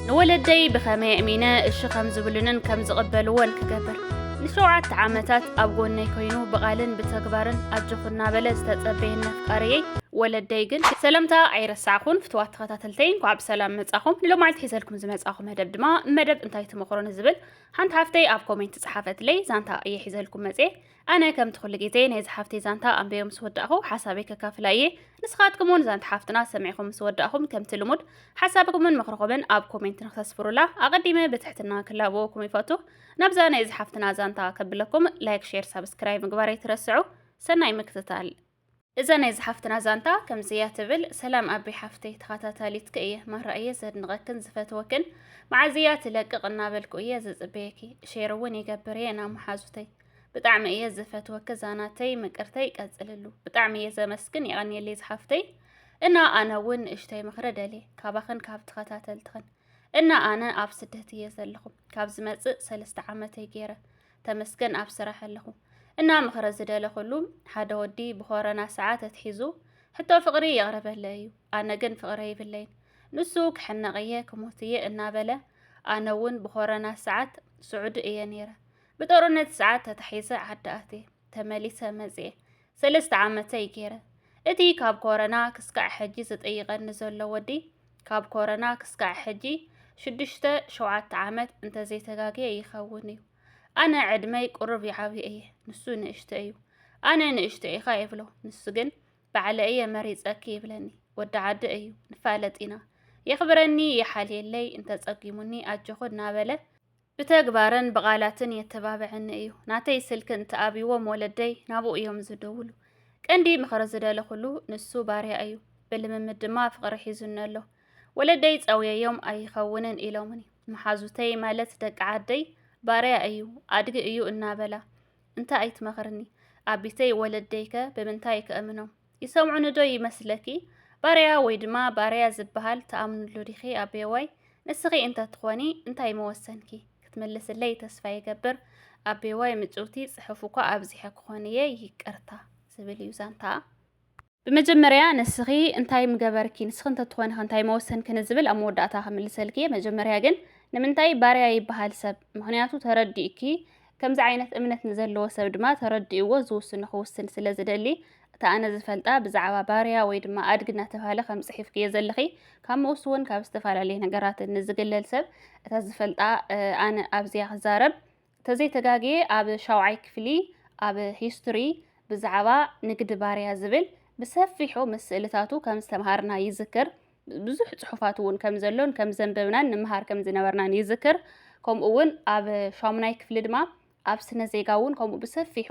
ንወለደይ ብኸመይ ኣእሚነ እሺ ከም ዝብሉንን ከም ዝቕበልዎን ክገብር። ንሸውዓተ ዓመታት ኣብ ጎነይ ኮይኑ ብቓልን ብተግባርን ኣጆኹ እናበለ ዝተጸበየኒ ኣፍቃሪየይ ወለደይ ግን። ሰላምታ ኣይረሳዕኹን ፍትዋት ተኸታተልተይ፣ እንኳዕ ብሰላም መጻኹም። ንሎማዓልቲ ሒዘልኩም ዝመጻኹ መደብ ድማ መደብ እንታይ ትመኽሮኒ ዝብል ሓንቲ ሓፍተይ ኣብ ኮሜንት ጸሓፈትለይ ዛንታ እየ ሒዘልኩም መጽየ። ኣነ ከምቲ ኩሉ ግዜ ናይዚ ሓፍተይ ዛንታ ኣንበዮ ምስ ወዳእኹ ሓሳበይ ከካፍላ እየ። ንስኻትኩም እውን ዛንታ ሓፍትና ሰሚዕኹም ምስ ወዳእኹም ከምቲ ልሙድ ሓሳብኩምን ምኽርኹምን ኣብ ኮሜንት ንክተስፍሩላ ኣቐዲመ ብትሕትና ክላበወኩም ይፈቱ። ናብዛ ናይዚ ሓፍትና ዛንታ ከብለኩም ላይክ፣ ሼር፣ ሳብስክራይብ ምግባር ኣይትረስዑ። ሰናይ ምክትታል። እዛ ናይዚ ሓፍትና ዛንታ ከምዚ እያ ትብል። ሰላም ኣቢ ሓፍተይ፣ ተኸታታሊትኪ እየ። ማራ እየ ዘድንቐክን ዝፈትወክን። መዓዝ እያ ትለቅቕ እናበልኩ እየ ዝጽበየኪ። ሼር እውን ይገብር እየ ናብ መሓዙተይ። ብጣዕሚ እየ ዝፈትወኪ ዛናተይ ምቅርተይ፣ ቀጽልሉ። ብጣዕሚ እየ ዘመስግን፣ የቐንየለይ ዝሓፍተይ። እና ኣነ እውን ንእሽተይ ምኽሪ ደልየ ካባኽን ካብ ተኸታተልትኽን። እና ኣነ ኣብ ስደት እየ ዘለኹ። ካብ ዝመጽእ ሰለስተ ዓመተይ ገይረ። ተመስገን ኣብ ስራሕ ኣለኹ። እና ምኽሪ ዝደለኹሉ፣ ሓደ ወዲ ብኮረና ሰዓት ተትሒዙ ሕቶ ፍቕሪ የቕርበለይ እዩ። ኣነ ግን ፍቕሪ የብለይን። ንሱ ክሕነቕ እየ ክሞት እየ እናበለ፣ ኣነ እውን ብኮረና ሰዓት ስዑዲ እየ ነይረ። ብጦርነት ሰዓት ተታሒዘ ዓዲ ኣትየ። ተመሊሰ መጽየ። ሰለስተ ዓመተይ ገይረ። እቲ ካብ ኮረና ክስካዕ ሕጂ ዝጥይቐኒ ዘሎ ወዲ፣ ካብ ኮረና ክስካዕ ሕጂ ሽዱሽተ ሸውዓተ ዓመት እንተዘይተጋግየ ይኸውን እዩ። ኣነ ዕድመይ ቁሩብ ይዓብይ እየ፣ ንሱ ንእሽቶ እዩ። ኣነ ንእሽቶ ኢኻ ይብሎ፣ ንሱ ግን ባዕለ እየ መሪጸኪ ይብለኒ። ወዲ ዓዲ እዩ፣ ንፋለጥ ኢና። የኽብረኒ፣ ይሓልየለይ፣ እንተጸጊሙኒ ኣጆኹ እናበለ ብተግባርን ብቓላትን የተባብዐኒ እዩ። ናተይ ስልኪ እንተኣብይዎም ወለደይ ናብኡ እዮም ዝድውሉ። ቀንዲ ምኽሪ ዝደለኹሉ ንሱ ባርያ እዩ። ብልምምድ ድማ ፍቕሪ ሒዙኒ ኣሎ። ወለደይ ጸውየዮም ኣይኸውንን ኢሎምኒ። መሓዙተይ ማለት ደቂ ዓደይ ባርያ እዩ፣ ኣድጊ እዩ እናበላ። እንታይ ኣይትመኽርኒ? ኣቢተይ ወለደይከ ብምንታይ ክእምኖም? ይሰምዑኒ ዶ ይመስለኪ? ባርያ ወይ ድማ ባርያ ዝበሃል ትኣምንሉ ዲኺ ኣቤዋይ? ንስኺ እንተትኾኒ እንታይ ምወሰንኪ? ክትምልስለይ ተስፋ ይገብር። ኣቤዋይ ምጭውቲ ጽሑፍ እኳ ኣብዚሐ ክኾን እየ፣ ይቅርታ ዝብል እዩ ዛንታ። ብመጀመርያ ንስኺ እንታይ ምገበርኪ? ንስኺ እንተትኾኒ ኸ እንታይ መወሰንኪ ንዝብል ኣብ መወዳእታ ክምልሰልኪ እየ። መጀመርያ ግን ንምንታይ ባርያ ይበሃል ሰብ? ምኽንያቱ ተረዲእኪ፣ ከምዚ ዓይነት እምነት ንዘለዎ ሰብ ድማ ተረዲእዎ ዝውስኖ ክውስን ስለ ዝደሊ፣ እታ ኣነ ዝፈልጣ ብዛዕባ ባርያ ወይ ድማ ኣድጊ እናተባህለ ከም ጽሒፍክዮ ዘለኺ፣ ካብ ምውስውን ካብ ዝተፈላለየ ነገራት ንዝግለል ሰብ እታ ዝፈልጣ፣ እ፣ ኣነ ኣብዚኣ ክዛረብ። ተዘይተጋግየ ኣብ ሻውዓይ ክፍሊ ኣብ ሂስቶሪ ብዛዕባ ንግዲ ባርያ ዝብል ብሰፊሑ ምስ ስእልታቱ ከም ዝተምሃርና ይዝክር። ብዙሕ ጽሑፋት እውን ከም ዘሎን ከም ዘንበብናን ንምሃር ከም ዝነበርናን ይዝክር። ከምኡ እውን ኣብ ሻሙናይ ክፍሊ ድማ ኣብ ስነ ዜጋ እውን ከምኡ ብሰፊሑ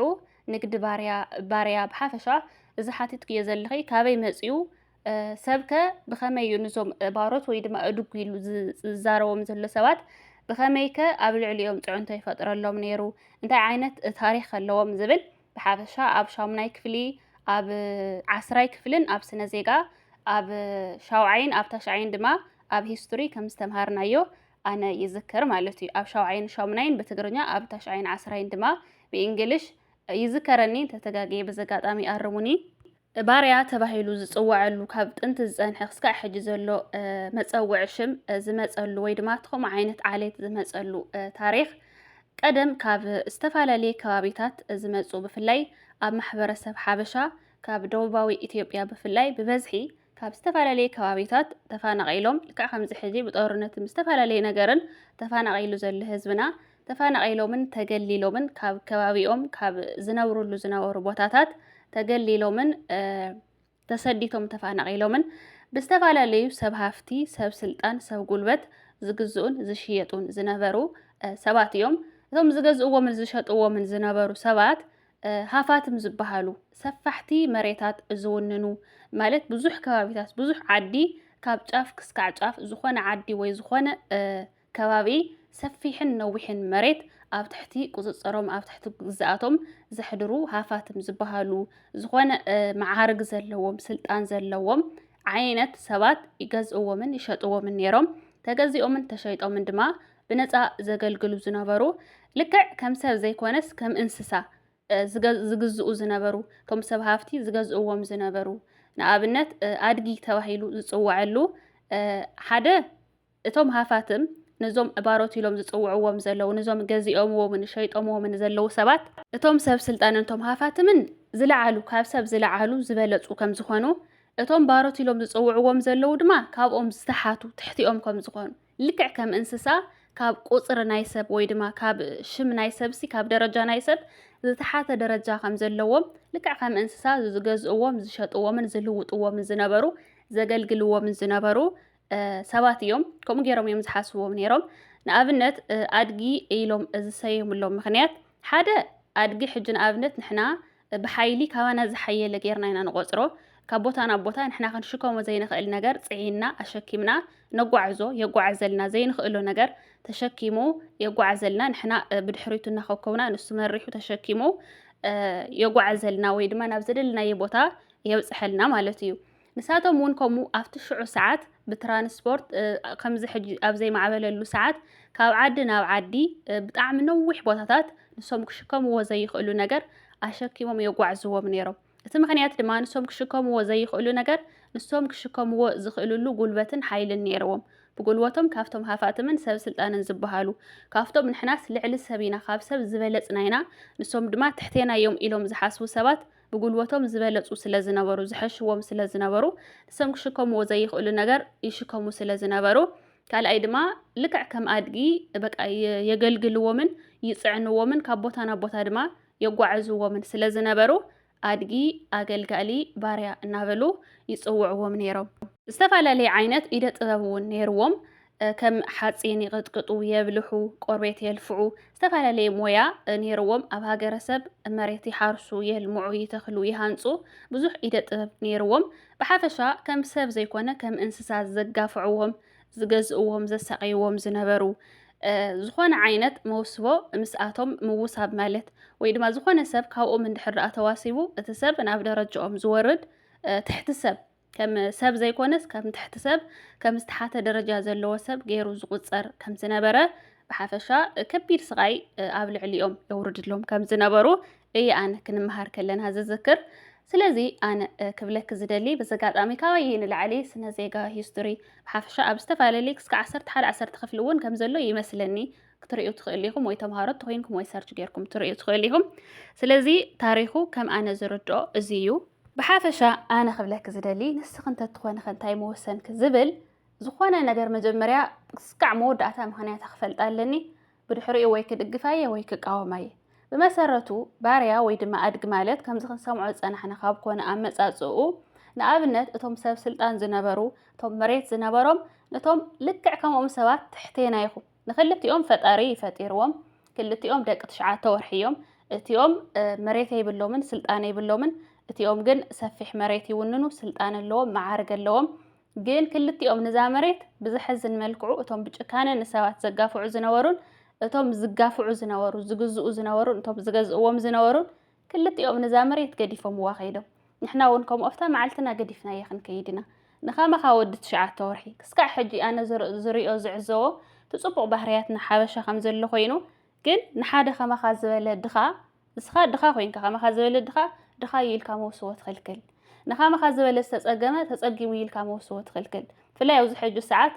ንግዲ ባርያ፣ ባርያ ብሓፈሻ እዚ ሓቲትክዮ ዘለኺ ካበይ መጺኡ፣ እ፣ ሰብከ ብኸመይ እዩ ንዞም፣ እ፣ ባሮት ወይ ድማ እድጉ ኢሉ ዝ-፣ ዝዛረቦም ዘሎ ሰባት ብኸመይከ ኣብ ልዕሊኦም ጽዕንቶ ይፈጥረሎም ነይሩ? እንታይ ዓይነት፣ እ፣ ታሪኽ ኣለዎም ዝብል ብሓፈሻ ኣብ ሻሙናይ ክፍሊ፣ ኣብ ዓስራይ ክፍልን ኣብ ስነ ዜጋ፣ ኣብ ሻውዓይን ኣብ ታሽዓይን ድማ ኣብ ሂስቶሪ ከም ዝተምሃርናዮ ኣነ ይዝክር ማለት እዩ። ኣብ ሻውዓይን ሻሙናይን ብትግርኛ፣ ኣብ ታሽዓይን ዓስራይን ድማ ብእንግሊሽ ይዝከረኒ፣ እንተተጋግየ በዚ ኣጋጣሚ ኣርሙኒ። ባርያ ተባሂሉ ዝጽወዐሉ ካብ ጥንቲ ዝጸንሐ ክስካዕ ሕጂ ዘሎ፣ እ፣ መጸውዒ ሽም፣ እ፣ ዝመጸሉ ወይ ድማ እቲ ከምኡ ዓይነት ዓሌት ዝመጸሉ፣ እ፣ ታሪኽ ቀደም ካብ ዝተፈላለየ ከባቢታት ዝመጹ፣ ብፍላይ ኣብ ማሕበረሰብ ሓበሻ ካብ ደቡባዊ ኢትዮጵያ ብፍላይ ብበዝሒ ካብ ዝተፈላለየ ከባቢታት ተፈናቒሎም፣ ልክዕ ከምዚ ሕጂ ብጦርነትን ብዝተፈላለየ ነገርን ተፈናቒሉ ዘሎ ህዝብና፣ ተፈናቒሎምን ተገሊሎምን ካብ ከባቢኦም፣ ካብ ዝነብሩሉ ዝነበሩ ቦታታት ተገሊሎምን፣ እ፣ ተሰዲቶም ተፈናቒሎምን ብዝተፈላለዩ ሰብ ሃፍቲ፣ ሰብ ስልጣን፣ ሰብ ጉልበት ዝግዝኡን ዝሽየጡን ዝነበሩ፣ እ፣ ሰባት እዮም። እቶም ዝገዝእዎምን ዝሸጥዎምን ዝነበሩ ሰባት፣ እ፣ ሃፋትም ዝበሃሉ፣ ሰፋሕቲ መሬታት ዝውንኑ፣ ማለት ብዙሕ ከባቢታት፣ ብዙሕ ዓዲ፣ ካብ ጫፍ ክስካዕ ጫፍ ዝኾነ ዓዲ ወይ ዝኾነ፣ እ፣ ከባቢ ሰፊሕን ነዊሕን መሬት ኣብ ትሕቲ ቁጽጽሮም፣ ኣብ ትሕቲ ግዝኣቶም ዘሕድሩ ሃፋትም ዝበሃሉ፣ ዝኾነ፣ እ፣ መዓርግ ዘለዎም፣ ስልጣን ዘለዎም ዓይነት ሰባት ይገዝእዎምን ይሸጥዎምን ነይሮም። ተገዚኦምን ተሸይጦምን ድማ ብነጻ ዘገልግሉ ዝነበሩ፣ ልክዕ ከም ሰብ ዘይኮነስ ከም እንስሳ፣ እ፣ ዝገ-፣ ዝግዝኡ ዝነበሩ፣ እቶም ሰብ ሃፍቲ ዝገዝእዎም ዝነበሩ። ንኣብነት፣ እ፣ ኣድጊ ተባሂሉ ዝጽወዐሉ፣ እ፣ ሓደ እቶም ሃፋትም ነዞም ባሮት ኢሎም ዝጽውዕዎም ዘለዉ፣ ነዞም ገዚኦምዎምን ሸይጦምዎምን ዘለዉ ሰባት፣ እቶም ሰብ ስልጣንን እቶም ሃፋትምን ዝለዓሉ፣ ካብ ሰብ ዝለዓሉ ዝበለጹ ከም ዝኾኑ፣ እቶም ባሮት ኢሎም ዝጽውዕዎም ዘለዉ ድማ ካብኦም ዝተሓቱ ትሕቲኦም ከም ዝኾኑ፣ ልክዕ ከም እንስሳ ካብ ቁጽሪ ናይ ሰብ ወይ ድማ ካብ ሽም ናይ ሰብሲ፣ ካብ ደረጃ ናይ ሰብ ዝተሓተ ደረጃ ከም ዘለዎም፣ ልክዕ ከም እንስሳ ዝገዝእዎም፣ ዝሸጥዎምን ዝልውጥዎምን ዝነበሩ፣ ዘገልግልዎምን ዝነበሩ ሰባት እዮም። ከምኡ ገይሮም እዮም ዝሓስብዎም ነይሮም። ንኣብነት ኣድጊ ኢሎም ዝሰየምሎም ምኽንያት፣ ሓደ፣ ኣድጊ ሕጂ ንኣብነት ንሕና ብሓይሊ ካባና ዝሓየለ ጌርና ኢና ንቆጽሮ። ካብ ቦታ ናብ ቦታ ንሕና ክንሽከሞ ዘይንኽእል ነገር ጽዒንና ኣሸኪምና ነጓዕዞ፣ የጓዕዘልና። ዘይንኽእሎ ነገር ተሸኪሙ የጓዕዘልና። ንሕና ብድሕሪቱ እናኸብከብና ንሱ መሪሑ ተሸኪሙ የጓዕዘልና ወይ ድማ ናብ ዘደለናዮ ቦታ የብጽሐልና ማለት እዩ። ንሳቶም እውን ከምኡ ኣብቲ ሽዑ ሰዓት ብትራንስፖርት ከምዚ ሕጂ ኣብ ዘይማዕበለሉ ሰዓት ካብ ዓዲ ናብ ዓዲ ብጣዕሚ ነዊሕ ቦታታት ንሶም ክሽከምዎ ዘይኽእሉ ነገር ኣሸኪሞም የጓዕዝዎም ነይሮም። እቲ ምኽንያት ድማ ንሶም ክሽከምዎ ዘይኽእሉ ነገር ንሶም ክሽከምዎ ዝኽእልሉ ጉልበትን ሓይልን ነይርዎም። ብጉልበቶም ካብቶም ሃፋትምን ሰብ ስልጣንን ዝበሃሉ፣ ካብቶም ንሕናስ ልዕሊ ሰብ ኢና፣ ካብ ሰብ ዝበለጽና ኢና፣ ንሶም ድማ ትሕቴና እዮም ኢሎም ዝሓስቡ ሰባት ብጉልበቶም ዝበለጹ ስለ ዝነበሩ፣ ዝሐሽዎም ስለ ዝነበሩ፣ ንሶም ክሽከምዎ ዘይኽእሉ ነገር ይሽከሙ ስለ ዝነበሩ፣ ካልኣይ ድማ ልክዕ ከም ኣድጊ በቃ የገልግልዎምን ይጽዕንዎምን ካብ ቦታ ናብ ቦታ ድማ የጓዕዝዎምን ስለ ዝነበሩ ኣድጊ፣ ኣገልጋሊ፣ ባርያ እናበሉ ይጽውዕዎም ነይሮም። ዝተፈላለየ ዓይነት ኢደ ጥበብ እውን ነይርዎም። ከም ሓፂን ይቕጥቅጡ፣ የብልሑ፣ ቆርቤት የልፍዑ፣ ዝተፈላለየ ሞያ ነይርዎም። ኣብ ሃገረሰብ መሬት ይሓርሱ፣ የልምዑ፣ ይተኽሉ፣ ይሃንፁ፣ ብዙሕ ኢደ ጥበብ ነይርዎም። ብሓፈሻ ከም ሰብ ዘይኮነ ከም እንስሳ ዘጋፍዕዎም፣ ዝገዝእዎም፣ ዘሳቐይዎም ዝነበሩ ዝኾነ ዓይነት መውስቦ ምስኣቶም ምውሳብ ማለት ወይ ድማ ዝኾነ ሰብ ካብኦም እንድሕር ደኣ ተዋሲቡ እቲ ሰብ ናብ ደረጃኦም ዝወርድ ትሕቲ ሰብ ከም ሰብ ዘይኮነስ ከም ትሕቲ ሰብ ከም ዝተሓተ ደረጃ ዘለዎ ሰብ ገይሩ ዝቑጸር ከም ዝነበረ ብሓፈሻ ከቢድ ስቓይ ኣብ ልዕሊኦም የውርድሎም ከም ዝነበሩ እየ ኣነ ክንመሃር ከለና ዝዝክር። ስለዚ ኣነ ክብለኪ ዝደሊ በዚ ኣጋጣሚ ካባይ ንላዕሊ ስነ ዜጋ ሂስቶሪ ብሓፈሻ ኣብ ዝተፈላለየ ክስካ ዓሰርተ ሓደ ዓሰርተ ክፍሊ እውን ከም ዘሎ ይመስለኒ ክትርእዩ ትኽእሉ ኢኹም ወይ ተምሃሮ ተኮይንኩም ወይ ሰርች ጌርኩም ትርእዩ ትኽእሉ ኢኹም። ስለዚ ታሪኹ ከም ኣነ ዝርድኦ እዚ እዩ። ብሓፈሻ ኣነ ክብለኪ ዝደሊ ንስኺ እንተትኾኒ ከ እንታይ ምወሰንኪ ዝብል ዝኾነ ነገር መጀመርያ ክስካዕ መወዳእታ ምኽንያታ ክፈልጣ ኣለኒ። ብድሕሪኡ ወይ ክድግፋየ ወይ ክቃወማየ። ብመሰረቱ ባርያ ወይ ድማ ኣድጊ ማለት ከምዚ ክንሰምዖ ዝጸናሕና ካብ ኮነ ኣመጻጽኡ ንኣብነት እቶም ሰብ ስልጣን ዝነበሩ እቶም መሬት ዝነበሮም ነቶም ልክዕ ከምኦም ሰባት ትሕቴና ኢኹም። ንክልቲኦም ፈጣሪ ይፈጢርዎም። ክልቲኦም ደቂ ትሽዓተ ወርሒ እዮም። እቲኦም መሬት የብሎምን ስልጣን የብሎምን። እቲኦም ግን ሰፊሕ መሬት ይውንኑ፣ ስልጣን ኣለዎም፣ መዓርግ ኣለዎም። ግን ክልቲኦም ንዛ መሬት ብዘሕዝን መልክዑ እቶም ብጭካነ ንሰባት ዘጋፍዑ ዝነበሩን እቶም ዝጋፍዑ ዝነበሩ ዝግዝኡ ዝነበሩን እቶም ዝገዝእዎም ዝነበሩን ክልቲኦም ንዛ መሬት ገዲፎምዋ ከይዶም። ንሕና እውን ከምኡ ኣብታ መዓልትና ገዲፍናያ ክንከይድ ኢና። ንኸመኻ ወዲ ትሽዓተ ወርሒ ክስካዕ ሕጂ ኣነ ዝርእዮ ዝዕዘቦ እቲ ጽቡቕ ባህርያትና ሓበሻ ከም ዘሎ ኮይኑ ግን ንሓደ ከማኻ ዝበለ ድኻ ንስኻ ድኻ ኮይንካ ከማኻ ዝበለ ድኻ ድኻ እዩ ኢልካ መውስቦ ትኽልክል። ንኸማኻ ዝበለ ዝተጸገመ ተጸጊሙ ኢልካ መውስቦ ትኽልክል። ብፍላይ ኣብዚ ሕጂ ሰዓት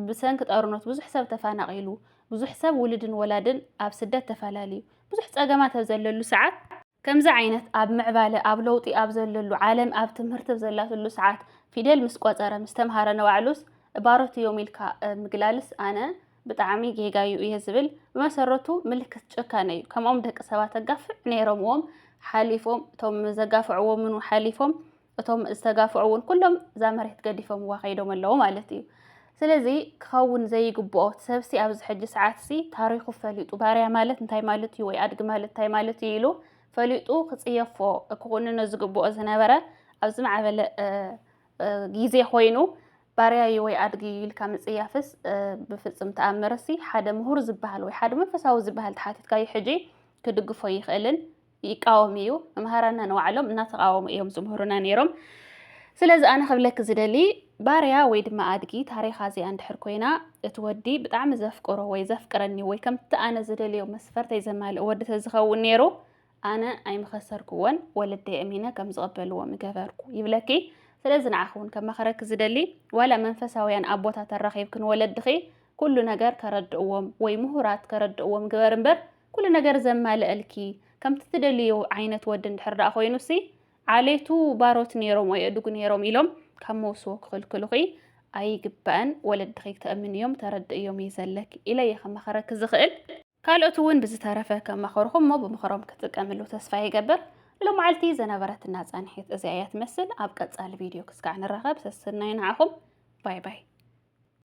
ብሰንኪ ጠርኖት ብዙሕ ሰብ ተፋናቒሉ፣ ብዙሕ ሰብ ውልድን ወላድን ኣብ ስደት ተፋላልዩ፣ ብዙሕ ጸገማት ኣብ ዘለሉ ሰዓት ከምዚ ዓይነት ኣብ ምዕባለ ኣብ ለውጢ ኣብ ዘለሉ ዓለም ኣብ ትምህርቲ ኣብ ዘላትሉ ሰዓት ፊደል ምስ ቆጸረ ምስ ተምሃረ ነባዕሉስ ባሮት እዮም ኢልካ ምግላልስ ኣነ ብጣዕሚ ጌጋ እዩ እየ ዝብል። ብመሰረቱ ምልክት ጭካነ እዩ። ከምኦም ደቂ ሰባት ኣጋፍዕ ነይሮምዎም ሓሊፎም እቶም ዘጋፍዕዎም ውን ሓሊፎም እቶም ዝተጋፍዑ እውን ኩሎም እዛ መሬት ገዲፎምዋ ከይዶም ኣለዉ ማለት እዩ። ስለዚ ክኸውን ዘይግብኦ እቲ ሰብሲ ኣብዚ ሕጂ ሰዓትሲ ታሪኹ ፈሊጡ ባርያ ማለት እንታይ ማለት እዩ ወይ ኣድጊ ማለት እንታይ ማለት እዩ ኢሉ ፈሊጡ ክፅየፎ ክኹንኖ ዝግብኦ ዝነበረ ኣብዚ ማዕበለ ግዜ ኮይኑ ባርያ እዩ ወይ ኣድጊ እዩ ኢልካ ምፅያፍስ ብፍፅም ተኣምርሲ ሓደ ምሁር ዝበሃል ወይ ሓደ መንፈሳዊ ዝበሃል ተሓቲትካዮ ሕጂ ክድግፎ ይኽእልን ይቃወም እዩ። መምሃራና ንባዕሎም እናተቃወሙ እዮም ዝምህሩና ነይሮም። ስለዚ ኣነ ክብለኪ ዝደሊ ባርያ ወይ ድማ ኣድጊ ታሪኻ እዚኣ እንድሕር ኮይና እቲ ወዲ ብጣዕሚ ዘፍቅሮ ወይ ዘፍቅረኒ ወይ ከምቲ ኣነ ዝደልዮ መስፈርተይ ዘማልእ ወዲ ተዝኸውን ነይሩ ኣነ ኣይምኸሰርክዎን ወለደይ ኣሚነ ከም ዝቕበልዎ ምገበርኩ ይብለኪ። ስለዚ ንዓኺ እውን ከማኸረኪ ዝደሊ፣ ዋላ መንፈሳውያን ኣቦታት ኣራኺብክን ወለድኺ ኩሉ ነገር ከረድእዎም ወይ ምሁራት ከረድእዎም ግበር እምበር፣ ኩሉ ነገር ዘማልእልኪ ከምቲ ትደልዮ ዓይነት ወዲ እንድሕር ደኣ ኮይኑሲ፣ ዓሌቱ ባሮት ነይሮም ወይ ኣእዱግ ነይሮም ኢሎም ካብ መውስቦ ክኽልክሉኺ ኣይግባእን። ወለድኺ ክተእምንዮም ተረድእዮም እዩ ዘለኪ ኢለ እየ ከማኸረኪ ዝኽእል። ካልኦት እውን ብዝተረፈ ከማኸርኹም እሞ ብምኽሮም ክትጥቀምሉ ተስፋ ይገብር። ንሎማዓልቲ ዘነበረትና ጻንሒት እዚኣ እያ ትመስል። ኣብ ቀጻሊ ቪድዮ ክስካዕ ንራኸብ። ሰስናይ ንዓኹም። ባይ ባይ።